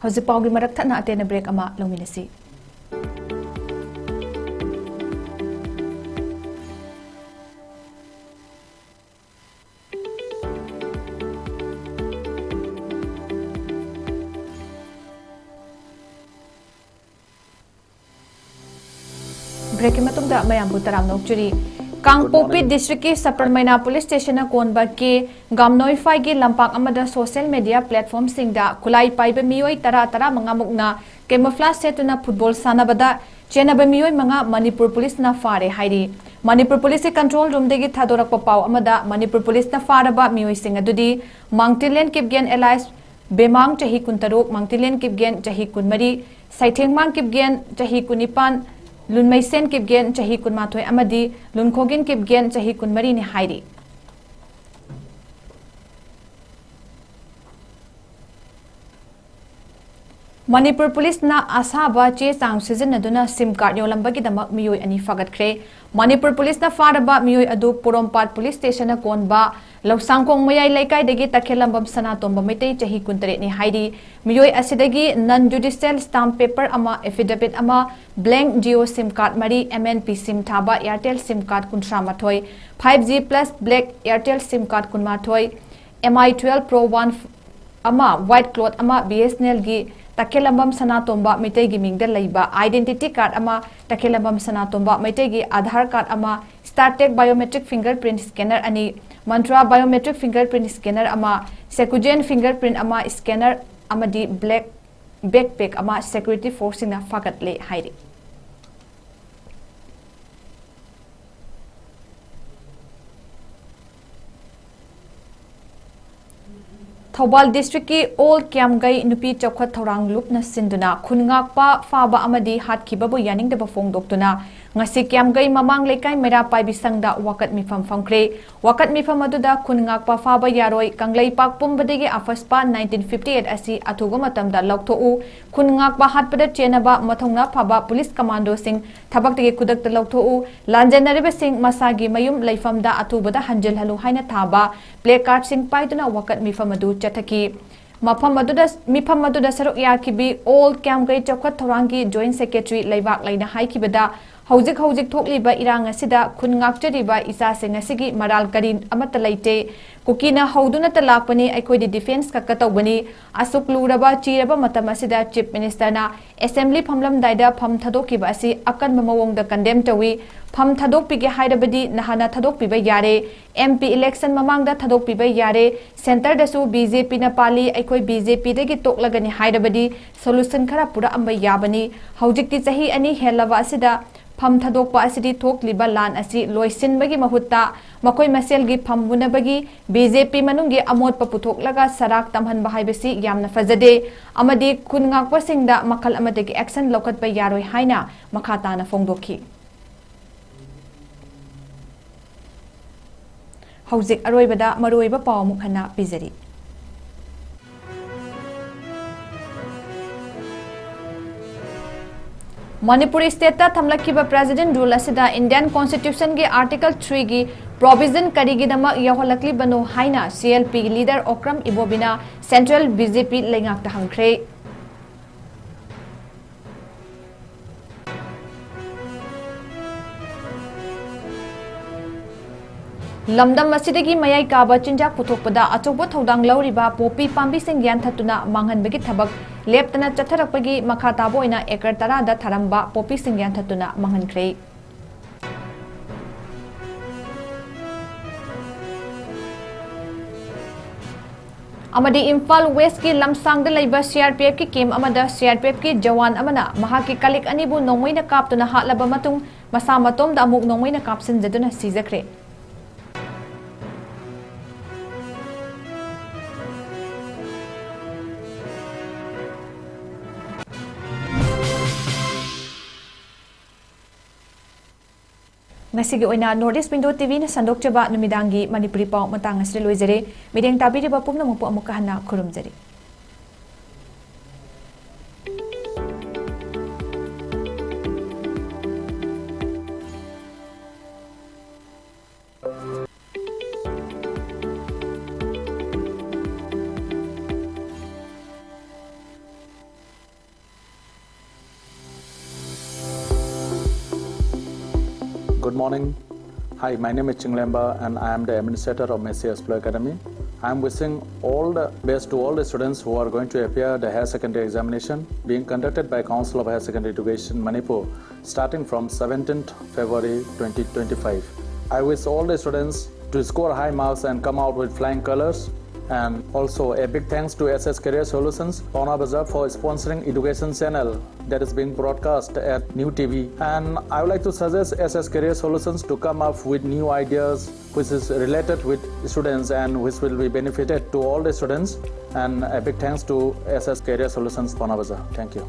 ꯍꯧꯖꯤꯛ ꯄꯥꯎꯒꯤ ꯃꯔꯛ ꯊꯠꯅ ꯑꯇꯦꯟꯅ break ꯑꯃ ꯂꯧꯃꯤꯟꯅꯁꯤ꯫ Break ꯀꯤ ꯃꯇꯨꯡꯗ ꯃꯌꯥꯝꯕꯨ ꯇꯔꯥꯝꯅ ꯑꯣꯛꯆꯔꯤ꯫ ꯀꯥꯡꯄꯣꯛꯄꯤ district ꯀꯤ ꯁꯄꯔꯃꯩꯅꯥ police station ꯅ ꯀꯣꯟꯕ ꯀꯦ ꯒꯥꯝꯅꯣꯏꯐꯥꯏꯒꯤ ꯂꯝꯄꯥꯛ ꯑꯃꯗ social media platform ꯁꯤꯡꯗ ꯈꯨꯠꯂꯥꯏ ꯄꯥꯏꯕ ꯃꯤꯑꯣꯏ ꯇꯔꯥ, ꯇꯔꯥꯃꯉꯥ ꯃꯨꯛꯅ camouflage ꯁꯦꯠꯇꯨꯅ football ꯁꯥꯟꯅꯕꯗ ꯆꯦꯟꯅꯕ ꯃꯤꯑꯣꯏ ꯃꯉꯥ ꯃꯅꯤꯄꯨꯔ police ꯅ ꯐꯥꯔꯦ ꯍꯥꯏꯔꯤ꯫ ꯃꯅꯤꯄꯨꯔ police ꯀꯤ control room ꯗꯒꯤ ꯊꯥꯗꯣꯔꯛꯄ ꯄꯥꯎ ꯑꯃꯗ ꯃꯅꯤꯄꯨꯔ police ꯅ ꯐꯥꯔꯕ ꯃꯤꯑꯣꯏꯁꯤꯡ ꯑꯗꯨꯗꯤ ꯃꯥꯡꯇꯤꯂꯦꯟ ꯀꯤꯞꯒꯦꯟ alias ꯕꯦꯃꯥꯡ ꯆꯍꯤ ꯀꯨꯟꯇꯔꯨꯛ, ꯃꯥꯡꯇꯤꯂꯦꯟ ꯀꯤꯞꯒꯦꯟ ꯆꯍꯤ ꯀꯨꯟꯃꯔꯤ, ꯁꯩꯊꯦꯡꯃꯥꯡ ꯀꯤꯞꯒꯦꯟ ꯆꯍꯤ ꯀꯨꯟꯅꯤꯄꯥꯟ, ꯂꯨꯟꯃꯩꯁꯦꯟ ꯀꯤꯞꯒꯦꯟ ꯆꯍꯤ ꯀꯨꯟꯃꯥꯊꯣꯏ ꯑꯃꯗꯤ ꯂꯨꯟꯈꯣꯒꯤꯟ ꯀꯤꯞꯒꯦꯟ ꯆꯍꯤ ꯀꯨꯟꯃꯔꯤꯅꯤ ꯍꯥꯏꯔꯤ꯫ ꯃꯅꯤꯄꯨꯔ police ꯅ ꯑꯁꯥꯕ ꯆꯦ ꯆꯥꯡ ꯁꯤꯖꯤꯟꯅꯗꯨꯅ SIM card ꯌꯣꯜꯂꯝꯕꯒꯤꯗꯃꯛ ꯃꯤꯑꯣꯏ ꯑꯅꯤ ꯐꯥꯒꯠꯈ꯭ꯔꯦ꯫ ꯃꯅꯤꯄꯨꯔ police ꯅ ꯐꯥꯔꯕ ꯃꯤꯑꯣꯏ ꯑꯗꯨ ꯄꯣꯔꯣꯝꯄꯥꯠ police station ꯅ ꯀꯣꯟꯕ ꯂꯧꯁꯥꯡꯈꯣꯡ ꯃꯌꯥꯏ ꯂꯩꯀꯥꯏꯗꯒꯤ ꯇꯈꯦꯜꯂꯝꯕꯝ ꯁꯅꯥꯇꯣꯝꯕ ꯃꯩꯇꯩ ꯆꯍꯤ ꯀꯨꯟꯇꯔꯦꯠꯅꯤ ꯍꯥꯏꯔꯤ꯫ ꯃꯤꯑꯣꯏ ꯑꯁꯤꯗꯒꯤ non judicial stamp paper ꯑꯃ, affidavit ꯑꯃ, blank Jio SIM card ꯃꯔꯤ, MNP SIM ꯊꯥꯕ Airtel SIM card ꯀꯨꯟꯊ꯭ꯔꯥ ꯃꯥꯊꯣꯏ, five G plus black Airtel SIM card ꯀꯨꯟꯃꯥꯊꯣꯏ, MI twelve Pro one ꯑꯃ, white cloth ꯑꯃ, BSNL ꯒꯤ ꯇꯈꯦꯂꯝꯕꯝ ꯁꯅꯥꯇꯣꯝꯕ ꯃꯩꯇꯩꯒꯤ ꯃꯤꯡꯗ ꯂꯩꯕ identity card ꯑꯃ, ꯇꯈꯦꯂꯝꯕꯝ ꯁꯅꯥꯇꯣꯝꯕ ꯃꯩꯇꯩꯒꯤ Aadhaar card ꯑꯃ, StarTech biometric fingerprint scanner ꯑꯅꯤ, Myntra biometric fingerprint scanner ꯑꯃ, Secugen fingerprint ꯑꯃ, scanner ꯑꯃꯗꯤ black backpack ꯑꯃ security forceꯁꯤꯡꯅ ꯐꯥꯒꯠꯂꯦ ꯍꯥꯏꯔꯤ꯫ ꯊꯧꯕꯥꯜ districtꯀꯤ All ꯀ꯭ꯌꯥꯝꯒꯩ ꯅꯨꯄꯤ ꯆꯥꯎꯈꯠ ꯊꯧꯔꯥꯡ ꯂꯨꯞꯅ ꯁꯤꯟꯗꯨꯅ ꯈꯨꯟ ꯉꯥꯛꯄ ꯐꯥꯕ ꯑꯃꯗꯤ ꯍꯥꯠꯈꯤꯕꯕꯨ ꯌꯥꯅꯤꯡꯗꯕ ꯐꯣꯡꯗꯣꯛꯇꯨꯅ ꯉꯁꯤ ꯀ꯭ꯌꯥꯝꯒꯩ ꯃꯃꯥꯡ ꯂꯩꯀꯥꯏ ꯃꯩꯔꯥ ꯄꯥꯏꯕꯤ ꯁꯪꯗ ꯋꯥꯀꯠ ꯃꯤꯐꯝ ꯐꯝꯈ꯭ꯔꯦ꯫ ꯋꯥꯀꯠ ꯃꯤꯐꯝ ꯑꯗꯨꯗ ꯈꯨꯟ ꯉꯥꯛꯄ ꯐꯥꯕ ꯌꯥꯔꯣꯏ, Kangleipak ꯄꯨꯝꯕꯗꯒꯤ AFSPA nineteen fifty eight ꯑꯁꯤ ꯑꯊꯨꯕ ꯃꯇꯝꯗ ꯂꯧꯊꯣꯛꯎ, ꯈꯨꯟ ꯉꯥꯛꯄ ꯍꯥꯠꯄꯗ ꯆꯦꯟꯅꯕ ꯃꯊꯧꯅꯥ ꯐꯕ ꯄꯨꯂꯤꯁ ꯀꯃꯥꯟꯗꯣꯁꯤꯡ ꯊꯕꯛꯇꯒꯤ ꯈꯨꯗꯛꯇ ꯂꯧꯊꯣꯛꯎ, ꯂꯥꯟꯖꯦꯟꯅꯔꯤꯕꯁꯤꯡ ꯃꯁꯥꯒꯤ ꯃꯌꯨꯝ ꯂꯩꯐꯝꯗ ꯑꯊꯨꯕꯗ ꯍꯟꯖꯤꯜꯍꯜꯂꯨ ꯍꯥꯏꯅ ꯊꯥꯕ placardꯁꯤꯡ ꯄꯥꯏꯗꯨꯅ ꯋꯥꯀꯠ ꯃꯤꯐꯝ ꯑꯗꯨ ꯆꯠꯊꯈꯤ꯫ ꯃꯐꯝ ꯑꯗꯨꯗ, ꯃꯤꯐꯝ ꯑꯗꯨꯗ ꯁꯔꯨꯛ ꯌꯥꯈꯤꯕꯤ All ꯀ꯭ꯌꯥꯝꯒꯩ ꯆꯥꯎꯈꯠ ꯊꯧꯔꯥꯡꯒꯤ Joint Secretary ꯂꯩꯕꯥꯛ ꯂꯩꯅ ꯍꯥꯏꯈꯤꯕꯗ, ꯍꯧꯖꯤꯛ ꯍꯧꯖꯤꯛ ꯊꯣꯛꯂꯤꯕ ꯏꯔꯥꯡ ꯑꯁꯤꯗ ꯈꯨꯟ ꯉꯥꯛꯆꯔꯤꯕ ꯏꯆꯥꯁꯤꯡ ꯑꯁꯤꯒꯤ ꯃꯔꯥꯜ ꯀꯔꯤ ꯑꯃꯠꯇ ꯂꯩꯇꯦ꯫ ꯀꯨꯀꯤꯅ ꯍꯧꯗꯨꯅꯇ ꯂꯥꯛꯄꯅꯤ, ꯑꯩꯈꯣꯏꯗꯤ defence ꯈꯛꯇ ꯇꯧꯕꯅꯤ꯫ ꯑꯁꯨꯛ ꯂꯨꯔꯕ ꯆꯤꯔꯕ ꯃꯇꯝ ꯑꯁꯤꯗ Chief Ministerꯅ Assembly ꯐꯝꯂꯝꯗꯥꯏꯗ ꯐꯝ ꯊꯥꯗꯣꯛꯈꯤꯕ ꯑꯁꯤ ꯑꯀꯟꯕ ꯃꯑꯣꯡꯗ condemn ꯇꯧꯏ꯫ ꯐꯝ ꯊꯥꯗꯣꯛꯄꯤꯒꯦ ꯍꯥꯏꯔꯕꯗꯤ ꯅꯍꯥꯟꯅ ꯊꯥꯗꯣꯛꯄꯤꯕ ꯌꯥꯔꯦ꯫ MP election ꯃꯃꯥꯡꯗ ꯊꯥꯗꯣꯛꯄꯤꯕ ꯌꯥꯔꯦ꯫ Centreꯗꯁꯨ BJPꯅ ꯄꯥꯜꯂꯤ, ꯑꯩꯈꯣꯏ BJPꯗꯒꯤ ꯇꯣꯛꯂꯒꯅꯤ ꯍꯥꯏꯔꯕꯗꯤ solution ꯈꯔ ꯄꯨꯔꯛꯑꯝꯕ ꯌꯥꯕꯅꯤ꯫ ꯍꯧꯖꯤꯛꯇꯤ ꯆꯍꯤ ꯑꯅꯤ ꯍꯦꯜꯂꯕ ꯑꯁꯤꯗ ꯐꯝ ꯊꯥꯗꯣꯛꯄ ꯑꯁꯤꯗꯤ ꯊꯣꯛꯂꯤꯕ ꯂꯥꯟ ꯑꯁꯤ ꯂꯣꯏꯁꯤꯟꯕꯒꯤ ꯃꯍꯨꯠꯇ ꯃꯈꯣꯏ ꯃꯁꯦꯜꯒꯤ ꯐꯝ ꯃꯨꯟꯅꯕꯒꯤ BJP ꯃꯅꯨꯡꯒꯤ ꯑꯃꯣꯠꯄ ꯄꯨꯊꯣꯛꯂꯒ ꯁꯔꯥꯛ ꯇꯝꯍꯟꯕ ꯍꯥꯏꯕꯁꯤ ꯌꯥꯝꯅ ꯐꯖꯗꯦ ꯑꯃꯗꯤ ꯈꯨꯟ ꯉꯥꯛꯄꯁꯤꯡꯗ ꯃꯈꯜ ꯑꯃꯗꯒꯤ action ꯂꯧꯈꯠꯄ ꯌꯥꯔꯣꯏ ꯍꯥꯏꯅ ꯃꯈꯥ ꯇꯥꯅ ꯐꯣꯡꯗꯣꯛꯈꯤ꯫ ꯍꯧꯖꯤꯛ ꯑꯔꯣꯏꯕꯗ ꯃꯔꯨꯑꯣꯏꯕ ꯄꯥꯎ ꯑꯃꯨꯛ ꯍꯟꯅ ꯄꯤꯖꯔꯤ꯫ ꯃꯅꯤꯄꯨꯔ stateꯇ ꯊꯝꯂꯛꯈꯤꯕ President Rule ꯑꯁꯤꯗ Indian Constitutionꯒꯤ Article threeꯒꯤ provision ꯀꯔꯤꯒꯤꯗꯃꯛ ꯌꯥꯎꯍꯜꯂꯛꯂꯤꯕꯅꯣ ꯍꯥꯏꯅ CLPꯒꯤ leader ꯑꯣꯀ꯭ꯔꯝ ꯏꯕꯣꯕꯤꯅ Central BJP ꯂꯩꯉꯥꯛꯇ ꯍꯪꯈ꯭ꯔꯦ꯫ ꯂꯝꯗꯝ ꯑꯁꯤꯗꯒꯤ ꯃꯌꯥꯏ ꯀꯥꯕ ꯆꯤꯟꯖꯥꯛ ꯄꯨꯊꯣꯛꯄꯗ ꯑꯆꯧꯕ ꯊꯧꯗꯥꯡ ꯂꯧꯔꯤꯕ ꯄꯣꯄꯤ ꯄꯥꯝꯕꯤꯁꯤꯡ ꯌꯥꯟꯊꯠꯇꯨꯅ ꯃꯥꯡꯍꯟꯕꯒꯤ ꯊꯕꯛ ꯂꯦꯞꯇꯅ ꯆꯠꯊꯔꯛꯄꯒꯤ ꯃꯈꯥ ꯇꯥꯕ ꯑꯣꯏꯅ ꯑꯦꯀꯔ ꯇꯔꯥꯗ ꯊꯥꯔꯝꯕ ꯄꯣꯄꯤꯁꯤꯡ ꯌꯥꯟꯊꯠꯇꯨꯅ ꯃꯥꯡꯍꯟꯈ꯭ꯔꯦ꯫ ꯑꯃꯗꯤ ꯏꯝꯐꯥꯜ ꯋꯦꯁꯀꯤ ꯂꯝꯁꯥꯡꯗ ꯂꯩꯕ ꯁꯤ ꯑꯥꯔ ꯄꯤ ꯑꯦꯐꯀꯤ ꯀꯦꯝ ꯑꯃꯗ ꯁꯤ ꯑꯥꯔ ꯄꯤ ꯑꯦꯐꯀꯤ ꯖꯋꯥꯟ ꯑꯃꯅ ꯃꯍꯥꯛꯀꯤ ꯀꯂꯤꯛ ꯑꯅꯤꯕꯨ ꯅꯣꯡꯃꯩꯅ ꯀꯥꯞꯇꯨꯅ ꯍꯥꯠꯂꯕ ꯃꯇꯨꯡ, ꯃꯁꯥ ꯃꯇꯣꯝꯗ ꯑꯃꯨꯛ ꯅꯣꯡꯃꯩꯅ ꯀꯥꯞꯁꯤꯟꯖꯗꯨꯅ ꯁꯤꯖꯈ꯭ꯔꯦ꯫ ꯉꯁꯤꯒꯤ ꯑꯣꯏꯅ North East Window ꯇꯤ ꯚꯤꯅ ꯁꯟꯗꯣꯛꯆꯕ ꯅꯨꯃꯤꯗꯥꯡꯒꯤ ꯃꯅꯤꯄꯨꯔꯤ ꯄꯥꯎ ꯃꯇꯥꯡ ꯑꯁꯤꯗ ꯂꯣꯏꯖꯔꯦ꯫ ꯃꯤꯠꯌꯦꯡ ꯇꯥꯕꯤꯔꯤꯕ ꯄꯨꯝꯅꯃꯛꯄꯨ ꯑꯃꯨꯛꯀ ꯍꯟꯅ ꯈꯨꯔꯨꯝꯖꯔꯤ꯫ Good morning. Hi, my name is Chinglemba and I am the administrator of Mercy Explore Academy. I am wishing all the best to all the students who are going to appear the higher secondary examination being conducted by Council of Higher Secondary Education Manipur starting from seventeenth February twenty twenty-five. I wish all the students to score high marks and come out with flying colors. And also a big thanks to S S Career Solutions, Paona Bazar, for sponsoring Education Channel that is being broadcast at New T V. And I would like to suggest S S Career Solutions to come up with new ideas which is related with students and which will be benefited to all the students. And a big thanks to S S Career Solutions, Paona Bazar. Thank you.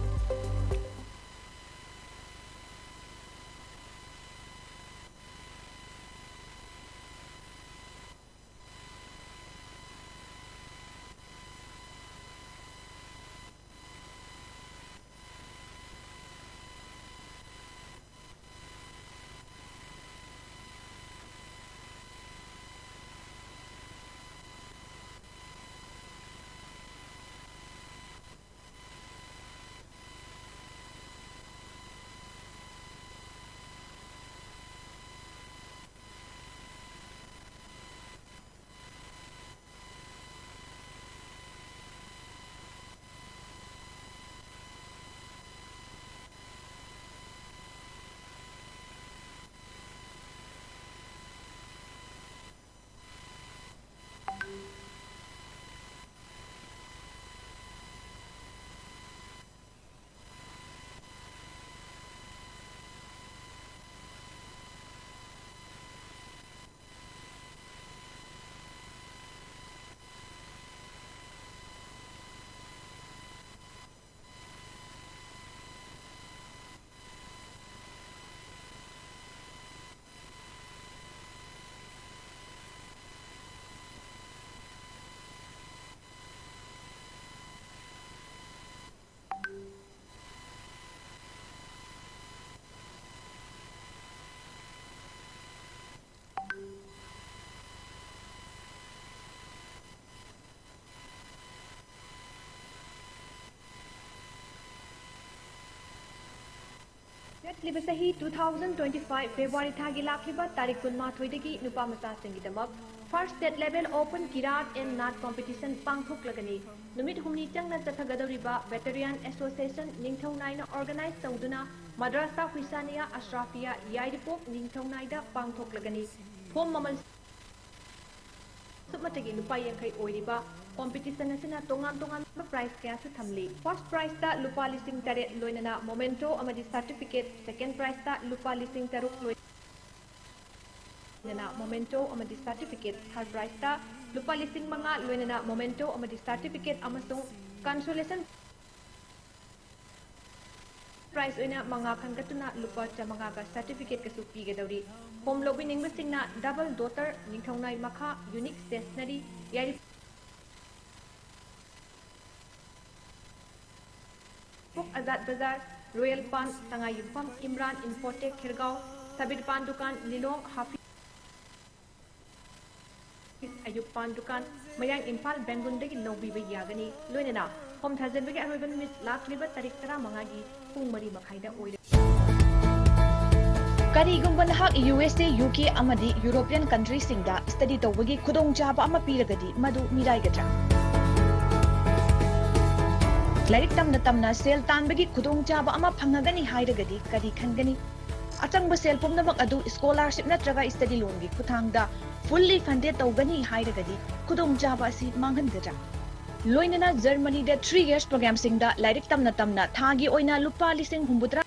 ꯂꯥꯛꯂꯤꯕ ꯆꯍꯤ two thousand twenty-five February ꯊꯥꯒꯤ ꯂꯥꯛꯂꯤꯕ ꯇꯥꯔꯤꯛ ꯀꯨꯟꯃꯥꯊꯣꯏꯗꯒꯤ ꯅꯨꯄꯥ ꯃꯆꯥꯁꯤꯡꯒꯤꯗꯃꯛ First State Level Open Kirat and Nat Competition ꯄꯥꯡꯊꯣꯛꯂꯒꯅꯤ꯫ ꯅꯨꯃꯤꯠ ꯍꯨꯝꯅꯤ ꯆꯪꯅ ꯆꯠꯊꯒꯗꯧꯔꯤꯕ Veteran Association ꯅꯤꯡꯊꯧꯅꯥꯏꯅ organize ꯇꯧꯗꯨꯅ ꯃꯗ꯭ꯔꯥꯁꯥ ꯍꯨꯏꯁꯥꯅꯤꯌꯥ ꯑꯁ꯭ꯔꯥꯐꯤꯌꯥ ꯌꯥꯏꯔꯤꯄꯣꯛ ꯅꯤꯡꯊꯧꯅꯥꯏꯗ ꯄꯥꯡꯊꯣꯛꯂꯒꯅꯤ꯫ Form ꯃꯃꯜ ꯁꯨꯞꯅꯇꯒꯤ ꯂꯨꯄꯥ ꯌꯥꯡꯈꯩ ꯑꯣꯏꯔꯤꯕ competition ꯑꯁꯤꯅ ꯇꯣꯉꯥꯟ ꯇꯣꯉꯥꯟꯕ prize ꯀꯌꯥꯁꯨ ꯊꯝꯂꯤ꯫ First prizeꯇ ꯂꯨꯄꯥ ꯂꯤꯁꯤꯡ ꯇꯔꯦꯠ ꯂꯣꯏꯅꯅ memento ꯑꯃꯗꯤ certificate, second prizeꯇ ꯂꯨꯄꯥ ꯂꯤꯁꯤꯡ ꯇꯔꯨꯛ ꯂꯣꯏꯅꯅ memento ꯑꯃꯗꯤ certificate, third prizeꯇ ꯂꯨꯄꯥ ꯂꯤꯁꯤꯡ ꯃꯉꯥ ꯂꯣꯏꯅꯅ memento ꯑꯃꯗꯤ certificate ꯑꯃꯁꯨꯡ consolation prize ꯑꯣꯏꯅ ꯃꯉꯥ ꯈꯟꯒꯠꯇꯨꯅ ꯂꯨꯄꯥ ꯆꯥꯃꯉꯥꯒ certificateꯀꯁꯨ ꯄꯤꯒꯗꯧꯔꯤ꯫ Form ꯂꯧꯕꯤꯅꯤꯡꯕꯁꯤꯡꯅ Double Daughter ꯅꯤꯡꯊꯧꯅꯥꯏ ꯃꯈꯥ Unique Stationery ꯌꯥꯏꯔꯤꯄꯣꯛ ꯑꯖꯥꯗ ꯕꯖꯥꯔ, Royal Pan, ꯁꯉꯥꯏꯌꯨꯝꯐꯝ, ꯏꯝꯔꯥꯟ Infotech ꯈꯦꯔꯒꯥꯎ, ꯁꯕꯤꯔ ꯄꯥꯟ ꯗꯨꯀꯥꯟ, ꯂꯤꯂꯣꯡ ꯍꯥꯐꯤꯖ ꯑꯌꯨꯕ ꯄꯥꯟ ꯗꯨꯀꯥꯟ, ꯃꯌꯥꯡ ꯏꯝꯐꯥꯜ ꯕꯦꯡꯒꯨꯟꯗꯒꯤ ꯂꯧꯕꯤꯕ ꯌꯥꯒꯅꯤ꯫ ꯂꯣꯏꯅꯅ form ꯊꯥꯖꯤꯟꯕꯒꯤ ꯑꯔꯣꯏꯕ ꯅꯨꯃꯤꯠ ꯂꯥꯛꯂꯤꯕ ꯇꯥꯔꯤꯛ ꯇꯔꯥꯃꯉꯥꯒꯤ ꯄꯨꯡ ꯃꯔꯤ ꯃꯈꯥꯏꯗ ꯑꯣꯏꯔꯦ꯫ ꯀꯔꯤꯒꯨꯝꯕ ꯅꯍꯥꯛ USA, UK ꯑꯃꯗꯤ European countryꯁꯤꯡꯗ study ꯇꯧꯕꯒꯤ ꯈꯨꯗꯣꯡꯆꯥꯕ ꯑꯃ ꯄꯤꯔꯒꯗꯤ ꯃꯗꯨ ꯃꯤꯔꯥꯏꯒꯗ꯭ꯔꯥ? ꯂꯥꯏꯔꯤꯛ ꯇꯝꯅ ꯇꯝꯅ ꯁꯦꯜ ꯇꯥꯟꯕꯒꯤ ꯈꯨꯗꯣꯡꯆꯥꯕ ꯑꯃ ꯐꯪꯉꯒꯅꯤ ꯍꯥꯏꯔꯒꯗꯤ ꯀꯔꯤ ꯈꯟꯒꯅꯤ? ꯑꯆꯪꯕ ꯁꯦꯜ ꯄꯨꯝꯅꯃꯛ ꯑꯗꯨ scholarship ꯅꯠꯇ꯭ꯔꯒ study loanꯒꯤ ꯈꯨꯠꯊꯥꯡꯗ fully funded ꯇꯧꯒꯅꯤ ꯍꯥꯏꯔꯒꯗꯤ ꯈꯨꯗꯣꯡꯆꯥꯕ ꯑꯁꯤ ꯃꯥꯡꯍꯟꯒꯗ꯭ꯔꯥ? ꯂꯣꯏꯅꯅ Germanyꯗ three years programꯁꯤꯡꯗ ꯂꯥꯏꯔꯤꯛ ꯇꯝꯅ ꯇꯝꯅ ꯊꯥꯒꯤ ꯑꯣꯏꯅ ꯂꯨꯄꯥ ꯂꯤꯁꯤꯡ ꯍꯨꯝꯐꯨꯇꯔꯥ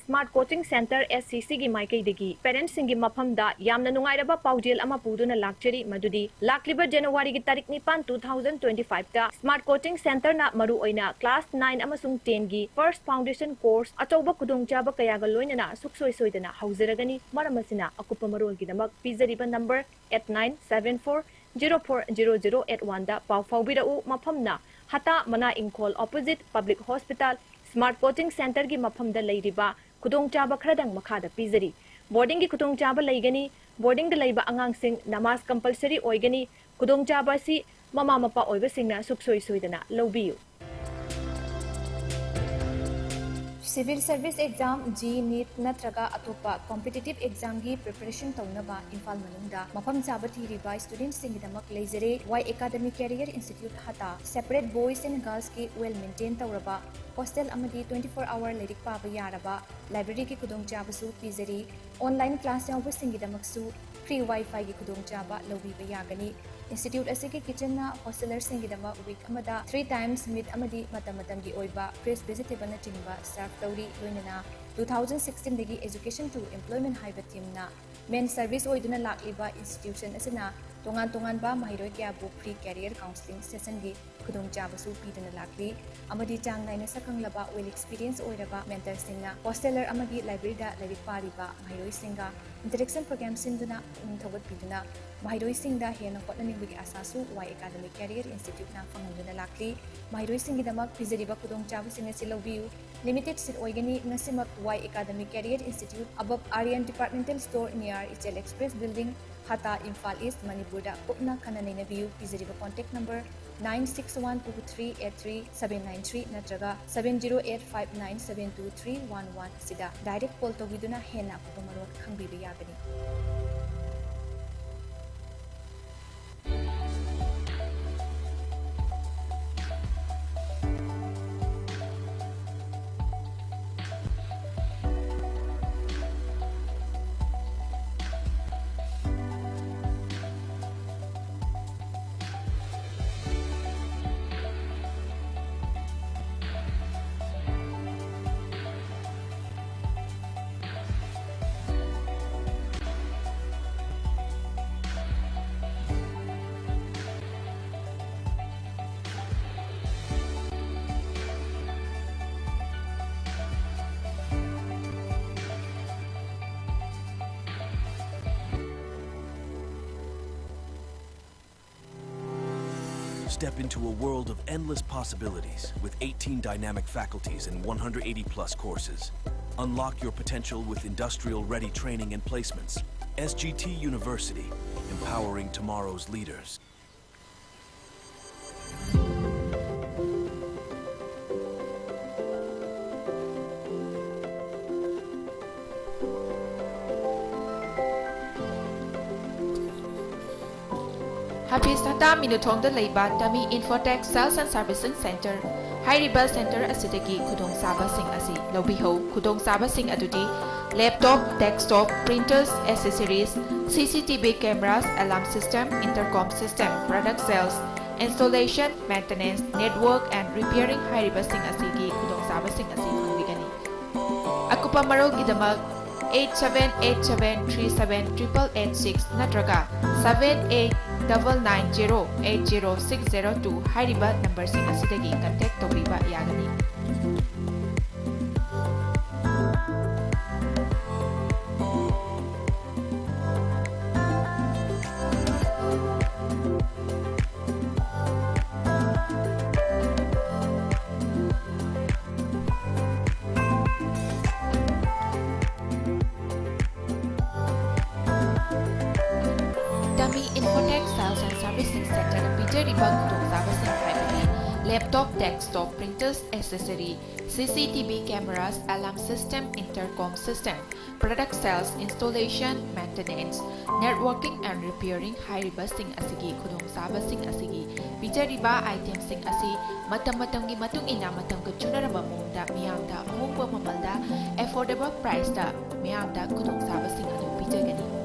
Smart Coaching Center, SCCꯒꯤ ꯃꯥꯏꯀꯩꯗꯒꯤ parentsꯁꯤꯡꯒꯤ ꯃꯐꯝꯗ ꯌꯥꯝꯅ ꯅꯨꯡꯉꯥꯏꯔꯕ ꯄꯥꯎꯖꯦꯜ ꯑꯃ ꯄꯨꯗꯨꯅ ꯂꯥꯛꯆꯔꯤ, ꯃꯗꯨꯗꯤ ꯂꯥꯛꯂꯤꯕ Januaryꯒꯤ ꯇꯥꯔꯤꯛ ꯅꯤꯄꯥꯟ, two thousand twenty-fiveꯇ Smart Coaching Centerꯅ ꯃꯔꯨꯑꯣꯏꯅ class nine ꯑꯃꯁꯨꯡ tenꯒꯤ first foundation course ꯑꯆꯧꯕ ꯈꯨꯗꯣꯡꯆꯥꯕ ꯀꯌꯥꯒ ꯂꯣꯏꯅꯅ ꯁꯨꯛꯁꯣꯏ ꯁꯣꯏꯗꯅ ꯍꯧꯖꯔꯒꯅꯤ꯫ ꯃꯔꯝ ꯑꯁꯤꯅ ꯑꯀꯨꯞꯄ ꯃꯔꯣꯜꯒꯤꯗꯃꯛ ꯄꯤꯖꯔꯤꯕ number eight nine seven four zero four zero zero eight oneꯗ ꯄꯥꯎ ꯐꯥꯎꯕꯤꯔꯛꯎ꯫ ꯃꯐꯝꯅ ꯍꯇꯥ ꯃꯅꯥ ꯏꯪꯈꯣꯜ opposite Public Hospital, Smart Coaching Centerꯒꯤ ꯃꯐꯝꯗ ꯂꯩꯔꯤꯕ ꯈꯨꯗꯣꯡꯆꯥꯕ ꯈꯔꯗꯪ ꯃꯈꯥꯗ ꯄꯤꯖꯔꯤ꯫ Boardingꯒꯤ ꯈꯨꯗꯣꯡꯆꯥꯕ ꯂꯩꯒꯅꯤ꯫ Boardingꯗ ꯂꯩꯕ ꯑꯉꯥꯡꯁꯤꯡ ꯅꯃꯥꯖ compulsory ꯑꯣꯏꯒꯅꯤ꯫ ꯈꯨꯗꯣꯡꯆꯥꯕ ꯑꯁꯤ ꯃꯃꯥ ꯃꯄꯥ ꯑꯣꯏꯕꯁꯤꯡꯅ ꯁꯨꯛꯁꯣꯏ ꯁꯣꯏꯗꯅ ꯂꯧꯕꯤꯌꯨ꯫ Civil Service Exam, J E E, NEET ꯅꯠꯇ꯭ꯔꯒ ꯑꯇꯣꯞꯄ competitive examꯒꯤ preparation ꯇꯧꯅꯕ ꯏꯝꯐꯥꯜ ꯃꯅꯨꯡꯗ ꯃꯐꯝ ꯆꯥꯕ ꯊꯤꯔꯤꯕ studentꯁꯤꯡꯒꯤꯗꯃꯛ ꯂꯩꯖꯔꯦ꯫ Y Academy Career Institute ꯍꯇꯥ꯫ Separate boys and girlsꯀꯤ well maintain ꯇꯧꯔꯕ hostel ꯑꯃꯗꯤ twenty four hour ꯂꯥꯏꯔꯤꯛ ꯄꯥꯕ ꯌꯥꯔꯕ libraryꯒꯤ ꯈꯨꯗꯣꯡꯆꯥꯕꯁꯨ ꯄꯤꯖꯔꯤ꯫ Online class ꯌꯥꯎꯕꯁꯤꯡꯒꯤꯗꯃꯛꯁꯨ free Wi-Fiꯒꯤ ꯈꯨꯗꯣꯡꯆꯥꯕ ꯂꯧꯕꯤꯕ ꯌꯥꯒꯅꯤ꯫ Institute ꯑꯁꯤꯒꯤ kitchenꯅ hostelerꯁꯤꯡꯒꯤꯗꯃꯛ week ꯑꯃꯗ three times meat ꯑꯃꯗꯤ ꯃꯇꯝ ꯃꯇꯝꯒꯤ ꯑꯣꯏꯕ fresh vegetableꯅꯆꯤꯡꯕ serve ꯇꯧꯔꯤ꯫ ꯂꯣꯏꯅꯅ two thousand sixteenꯗꯒꯤ Education to Employment ꯍꯥꯏꯕ themeꯅ main service ꯑꯣꯏꯗꯨꯅ ꯂꯥꯛꯂꯤꯕ institution ꯑꯁꯤꯅ ꯇꯣꯉꯥꯟ ꯇꯣꯉꯥꯟꯕ ꯃꯍꯩꯔꯣꯏ ꯀꯌꯥꯕꯨ free career counselling sessionꯒꯤ ꯈꯨꯗꯣꯡꯆꯥꯕꯁꯨ ꯄꯤꯗꯨꯅ ꯂꯥꯛꯂꯤ ꯑꯃꯗꯤ ꯆꯥꯡ ꯅꯥꯏꯅ ꯁꯛꯈꯪꯂꯕ, well experience ꯑꯣꯏꯔꯕ mentorꯁꯤꯡꯅ hosteler ꯑꯃꯒꯤ libraryꯗ ꯂꯥꯏꯔꯤꯛ ꯄꯥꯔꯤꯕ ꯃꯍꯩꯔꯣꯏꯁꯤꯡꯒ interaction program ꯁꯤꯟꯗꯨꯅ ꯄꯨꯛꯅꯤꯡ ꯊꯧꯒꯠꯄꯤꯗꯨꯅ ꯃꯍꯩꯔꯣꯏꯁꯤꯡꯗ ꯍꯦꯟꯅ ꯍꯣꯠꯅꯅꯤꯡꯕꯒꯤ ꯑꯥꯁꯥꯁꯨ Y Academy Career Instituteꯅ ꯐꯪꯍꯟꯗꯨꯅ ꯂꯥꯛꯂꯤ꯫ ꯃꯍꯩꯔꯣꯏꯁꯤꯡꯒꯤꯗꯃꯛ ꯄꯤꯖꯔꯤꯕ ꯈꯨꯗꯣꯡꯆꯥꯕꯁꯤꯡ ꯑꯁꯤ ꯂꯧꯕꯤꯌꯨ꯫ Limited seat ꯑꯣꯏꯒꯅꯤ꯫ ꯉꯁꯤꯃꯛ Y Academy Career Institute, above Aryan Departmental Store, near Ichel Express Building, Hatta, Imphal east, ꯃꯅꯤꯄꯨꯔꯗ ꯀꯨꯞꯅ ꯈꯟꯅ ꯅꯩꯅꯕꯤꯌꯨ꯫ ꯄꯤꯖꯔꯤꯕ contact number nine six one two three eight three seven nine three ꯅꯠꯇ꯭ꯔꯒ seven zero eight five nine seven two three one one ꯑꯁꯤꯗ direct call ꯇꯧꯕꯤꯗꯨꯅ ꯍꯦꯟꯅ ꯑꯀꯨꯞꯄ ꯃꯔꯣꯜ ꯈꯪꯕꯤꯕ ꯌꯥꯒꯅꯤ꯫ Step into a world of endless possibilities with eighteen dynamic faculties and one hundred eighty plus courses. Unlock your potential with industrial ready training and placements. S G T University, empowering tomorrow's leaders. ꯍꯥꯐꯤꯁ ꯍꯇꯥ ꯃꯤꯅꯨꯊꯣꯡꯗ ꯂꯩꯕ Tami Infotech Sales and Servicing Center ꯍꯥꯏꯔꯤꯕ center ꯑꯁꯤꯗꯒꯤ ꯈꯨꯗꯣꯡꯆꯥꯕꯁꯤꯡ ꯑꯁꯤ ꯂꯧꯕꯤꯍꯧ꯫ ꯈꯨꯗꯣꯡꯆꯥꯕꯁꯤꯡ ꯑꯗꯨꯗꯤ laptop, desktop, printers, accessories, C C T V cameras, alarm system, intercom system, product sales, installation, maintenance, network and repairing ꯍꯥꯏꯔꯤꯕꯁꯤꯡ ꯑꯁꯤꯒꯤ ꯈꯨꯗꯣꯡꯆꯥꯕꯁꯤꯡ ꯑꯁꯤ ꯐꯪꯕꯤꯒꯅꯤ꯫ ꯑꯀꯨꯞꯄ ꯃꯔꯣꯜꯒꯤꯗꯃꯛ eight seven eight seven three seven triple eight six ꯅꯠꯇ꯭ꯔꯒ seven eight double nine zero eight zero six zero two ꯍꯥꯏꯔꯤꯕ numberꯁꯤꯡ ꯑꯁꯤꯗꯒꯤ contact ꯇꯧꯕꯤꯕ ꯌꯥꯒꯅꯤ꯫ Tami Infotech Sales and Servicing Centerꯅ ꯄꯤꯖꯔꯤꯕ ꯈꯨꯗꯣꯡꯆꯥꯕꯁꯤꯡ ꯍꯥꯏꯕꯗꯤ laptop, desktop, printers, accessory, C C T V cameras, alarm system, intercom system, product sales, installation, maintenance, networking and repairing ꯍꯥꯏꯔꯤꯕꯁꯤꯡ ꯑꯁꯤꯒꯤ ꯈꯨꯗꯣꯡꯆꯥꯕꯁꯤꯡ ꯑꯁꯤꯒꯤ ꯄꯤꯖꯔꯤꯕ itemꯁꯤꯡ ꯑꯁꯤ ꯃꯇꯝ ꯃꯇꯝꯒꯤ ꯃꯇꯨꯡ ꯏꯟꯅ ꯃꯇꯝꯒ ꯆꯨꯅꯔꯕ ꯃꯑꯣꯡꯗ ꯃꯤꯌꯥꯝꯗ ꯑꯍꯣꯡꯕ ꯃꯃꯜꯗ affordable priceꯇ ꯃꯤꯌꯥꯝꯗ ꯈꯨꯗꯣꯡꯆꯥꯕꯁꯤꯡ ꯑꯗꯨ ꯄꯤꯖꯒꯅꯤ꯫